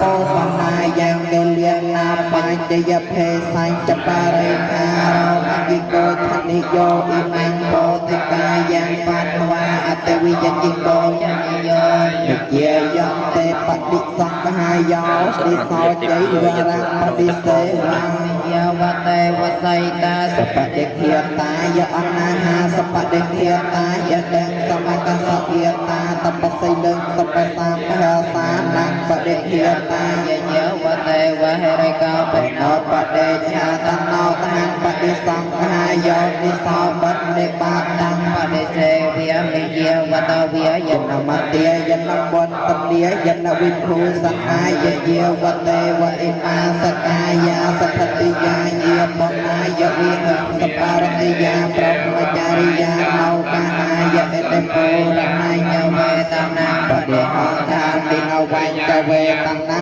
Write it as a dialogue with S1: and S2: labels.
S1: ពោបណាយ៉ាងកលៀនាបញ្ចយភេសញ្ចបរិខារោអគិកោធនិយោអ៊ីមੰពោតិកាយ៉ាងបាត់វាអតវិយជិកោ
S2: ចនិយោ
S1: និជាយន្តេបតិសង្ខាយោនិសោជ័យវរៈបតិសេវា
S2: យាវតេវសៃតា
S1: សបតិធាតាយអនាហាសបតិធាតាយដេសមកសភាតាតបសីលឹងសបសាមហសានំបតិធាតា
S2: យយាវតេវហេរិកោប
S1: បណោបដេឆាតណោតហੰបតិសង្ខាយោនិសោបនិបាតੰ
S2: បតិសេវាមិយាវតវាយ
S1: យនមទាយនវន្តលាយនវិភូសនាយយាវតេវអិមាសកាយាសទ្ធតិយាយាបណាយវិហិសបារតិយាព្រហ្មចារិយាណោកាហាយអតិពុរ
S2: ណៃយវេតនា
S1: បដិហង្សាទិនវញ្ចវេតនា